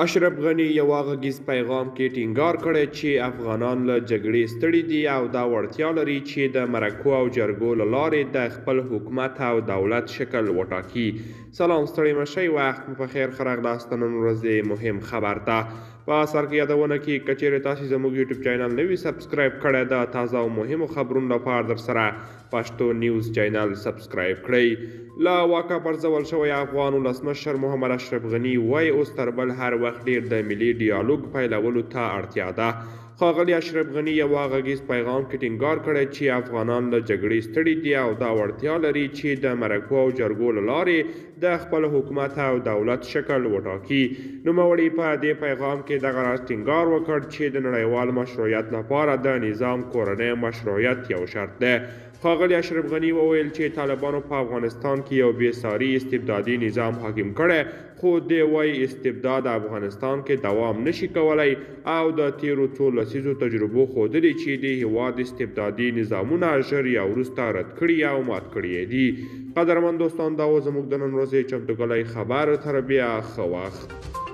اشرف غني یوه غږیز پیغام کې ټینګار کړی چې افغانان له جګړې ستړي دي او دا وړتیا لري چې د مرکو او جرګو له لارې د خپل حکومت او دولت شکل وټاکي. سلام، ستړي مشئ، وخت مو په خیر. ښه راغلاست نن ورځې مهم خبر ته. په سر کې یادونه کې که چیرې تاسو زموږ یوټیوب چینل نه وي subscribe کړی، د تازه او مهمو خبرونو لپاره در سره پښتو نیوز چینل subscribe کړئ. له واکه پرځول شوی افغان ولسمشر محمد اشرف غني وایي اوس تر بل هر وخت ډیر د ملي ډیالوګ پیلولو ته اړتیا ده. ښاغلي اشرف غني یوه غږیز پیغام کې ټینګار کړی چې افغانان له جګړې ستړي دي او دا وړتیا لري چې د مرکو او جرګو له لارې د خپل حکومت او دولت شکل وټاکي. نوموړي په دې پیغام کې دغه راز ټینګار وکړ چې د نړیوال مشروعیت لپاره د نظام کورنی مشروعیت یو شرط دی. ښاغلي اشرف غني وویل چې طالبانو په افغانستان کې یو بې ساري استبدادي نظام حاکم کړی، خو دی وایي استبداد افغانستان کې دوام نشي کولی او د تیرو څو لسیزو تجربو ښودلې چې د هیواد استبدادي نظامونه ژر یا وروسته رد کړي او مات کړي دي. قدرمن دوستان، دا و زموږ د نن ورځې چمتو کړی خبر. تر بیا، ښه وخت.